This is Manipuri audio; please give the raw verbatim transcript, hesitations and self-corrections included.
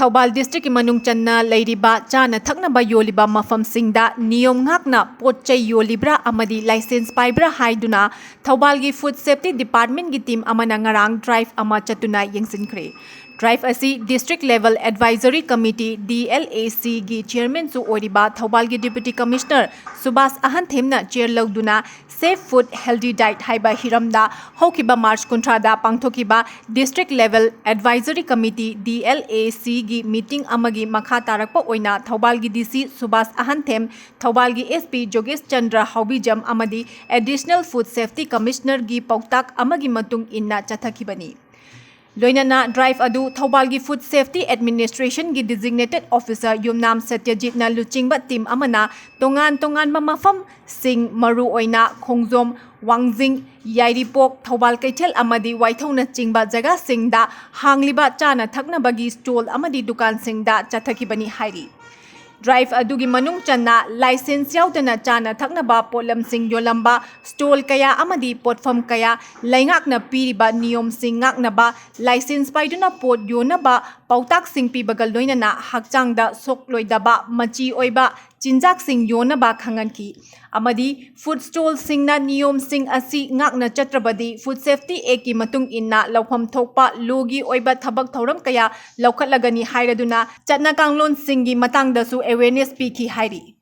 ꯊꯧꯕꯥꯜ ꯗꯤꯁꯇ꯭ꯔꯤꯛꯀꯤ ꯃꯅꯨꯡ ꯆꯟꯅ ꯂꯩꯔꯤꯕ ꯆꯥꯅ ꯊꯛꯅꯕ ꯌꯣꯜꯂꯤꯕ ꯃꯐꯝꯁꯤꯡꯗ ꯅꯤꯌꯣꯝ ꯉꯥꯛꯅ ꯄꯣꯠ ꯆꯩ ꯌꯣꯜꯂꯤꯕ꯭ꯔꯥ ꯑꯃꯗꯤ ꯂꯥꯏꯁꯦꯟꯁ ꯄꯥꯏꯕ꯭ꯔꯥ ꯍꯥꯏꯗꯨꯅ ꯊꯧꯕꯥꯜꯒꯤ ꯐꯨꯗ ꯁꯦꯐꯇꯤ ꯗꯤꯄꯥꯔꯠꯃꯦꯟꯒꯤ ꯇꯤꯝ ꯑꯃꯅ ꯉꯔꯥꯡ ꯗ꯭ꯔꯥꯏꯚ ꯑꯃ ꯆꯠꯇꯨꯅ ꯌꯦꯡꯁꯤꯟꯈ꯭ꯔꯦ꯫ ꯗ꯭ꯔꯥꯏꯚ ꯑꯁꯤ district level advisory committee, D L A ꯁꯤꯒꯤ ꯆꯤꯌꯔꯃꯦꯟꯁꯨ ꯑꯣꯏꯔꯤꯕ ꯊꯧꯕꯥꯜꯒꯤ ꯗꯤꯄ꯭ꯌꯨꯇꯤ ꯀꯃꯤꯁꯅꯔ ꯁꯨꯕꯥꯁ ꯑꯍꯟꯊꯦꯝꯅ ꯆꯦꯌꯔ ꯂꯧꯗꯨꯅ Safe Food Healthy Diet ꯍꯥꯏꯕ ꯍꯤꯔꯝꯗ ꯍꯧꯈꯤꯕ ꯃꯥꯔꯆ ꯀꯨꯟꯊ꯭ꯔꯥꯗ ꯄꯥꯡꯊꯣꯛꯈꯤꯕ district level advisory committee, D L A ꯁꯤꯒꯤ ꯃꯤꯇꯤꯡ ꯑꯃꯒꯤ ꯃꯈꯥ ꯇꯥꯔꯛꯄ ꯑꯣꯏꯅ ꯊꯧꯕꯥꯜꯒꯤ ꯗꯤ ꯁꯤ ꯁꯨꯕꯥꯁ ꯑꯍꯟꯊꯦꯝ, ꯊꯧꯕꯥꯜꯒꯤ ꯑꯦꯁ ꯄꯤ ꯖꯣꯒꯦꯁ ꯆꯟꯗ꯭ꯔ ꯍꯥꯎꯕꯤꯖꯝ ꯑꯃꯗꯤ ꯑꯦꯗꯤꯁꯅꯦꯜ ꯐꯨꯗ ꯁꯦꯐꯇꯤ ꯀꯃꯤꯁꯅꯔꯒꯤ ꯄꯥꯎꯇꯥꯛ ꯑꯃꯒꯤ ꯃꯇꯨꯡ ꯏꯟꯅ ꯆꯠꯊꯈꯤꯕꯅꯤ꯫ ꯂꯣꯏꯅꯅ ꯗ꯭ꯔꯥꯏꯚ ꯑꯗꯨ ꯊꯧꯕꯥꯜꯒꯤ ꯐꯨꯗ ꯁꯦꯐꯇꯤ ꯑꯦꯗꯃꯤꯅꯤꯁꯇ꯭ꯔꯦꯁꯟꯒꯤ ꯗꯤꯖꯤꯒꯅꯦꯇꯦꯗ ꯑꯣꯐꯤꯁꯔ ꯌꯨꯝꯅꯥꯝ ꯁꯇ꯭ꯌꯖꯤꯠꯅ ꯂꯨꯆꯤꯡꯕ ꯇꯤꯝ ꯑꯃꯅ ꯇꯣꯉꯥꯟ ꯇꯣꯉꯥꯟꯕ ꯃꯐꯝꯁꯤꯡ, ꯃꯔꯨꯑꯣꯏꯅ ꯈꯣꯡꯖꯣꯝ, ꯋꯥꯡꯖꯤꯡ, ꯌꯥꯏꯔꯤꯄꯣꯛ, ꯊꯧꯕꯥꯜ ꯀꯩꯊꯦꯜ ꯑꯃꯗꯤ ꯋꯥꯏꯊꯧꯅꯆꯤꯡꯕ ꯖꯒꯥꯁꯤꯡꯗ ꯍꯥꯡꯂꯤꯕ ꯆꯥꯅ ꯊꯛꯅꯕꯒꯤ ꯁ꯭ꯇꯣꯜ ꯑꯃꯗꯤ ꯗꯨꯀꯥꯟꯁꯤꯡꯗ ꯆꯠꯊꯈꯤꯕꯅꯤ ꯍꯥꯏꯔꯤ꯫ ꯗ꯭ꯔꯥꯏꯚ ꯑꯗꯨꯒꯤ ꯃꯅꯨꯡ ꯆꯟꯅ ꯂꯥꯏꯁꯦꯟꯁ ꯌꯥꯎꯗꯅ ꯆꯥꯅ ꯊꯛꯅꯕ ꯄꯣꯠꯂꯝꯁꯤꯡ ꯌꯣꯜꯂꯝꯕ ꯁ꯭ꯇꯣꯜ ꯀꯌꯥ ꯑꯃꯗꯤ ꯄꯣꯠꯐꯝ ꯀꯌꯥ ꯂꯩꯉꯥꯛꯅ ꯄꯤꯔꯤꯕ ꯅꯤꯌꯣꯝꯁꯤꯡ ꯉꯥꯛꯅꯕ, ꯂꯥꯏꯁꯦꯟꯁ ꯄꯥꯏꯗꯨꯅ ꯄꯣꯠ ꯌꯣꯟꯅꯕ ꯄꯥꯎꯇꯥꯛꯁꯤꯡ ꯄꯤꯕꯒ ꯂꯣꯏꯅꯅ ꯍꯛꯆꯥꯡꯗ ꯁꯣꯛꯂꯣꯏꯗꯕ ꯃꯆꯤ ꯑꯣꯏꯕ ꯆꯤꯟꯖꯥꯛꯁꯤꯡ ꯌꯣꯟꯅꯕ ꯈꯪꯍꯟꯈꯤ ꯑꯃꯗꯤ ꯐꯨꯗ ꯁ꯭ꯇꯣꯜꯁꯤꯡꯅ ꯅꯤꯌꯣꯝꯁꯤꯡ ꯑꯁꯤ ꯉꯥꯛꯅ ꯆꯠꯇ꯭ꯔꯕꯗꯤ ꯐꯨꯗ ꯁꯦꯐꯇꯤ ꯑꯦꯛꯀꯤ ꯃꯇꯨꯡ ꯏꯟꯅ ꯂꯧꯐꯝ ꯊꯣꯛꯄ ꯂꯣꯒꯤ ꯑꯣꯏꯕ ꯊꯕꯛ ꯊꯧꯔꯝ ꯀꯌꯥ ꯂꯧꯈꯠꯂꯒꯅꯤ ꯍꯥꯏꯔꯗꯨꯅ ꯆꯠꯅ ꯀꯥꯡꯂꯣꯟꯁꯤꯡꯒꯤ ꯃꯇꯥꯡꯗꯁꯨ ꯑꯦꯋꯦꯔꯅꯦꯁ ꯄꯤꯈꯤ ꯍꯥꯏꯔꯤ꯫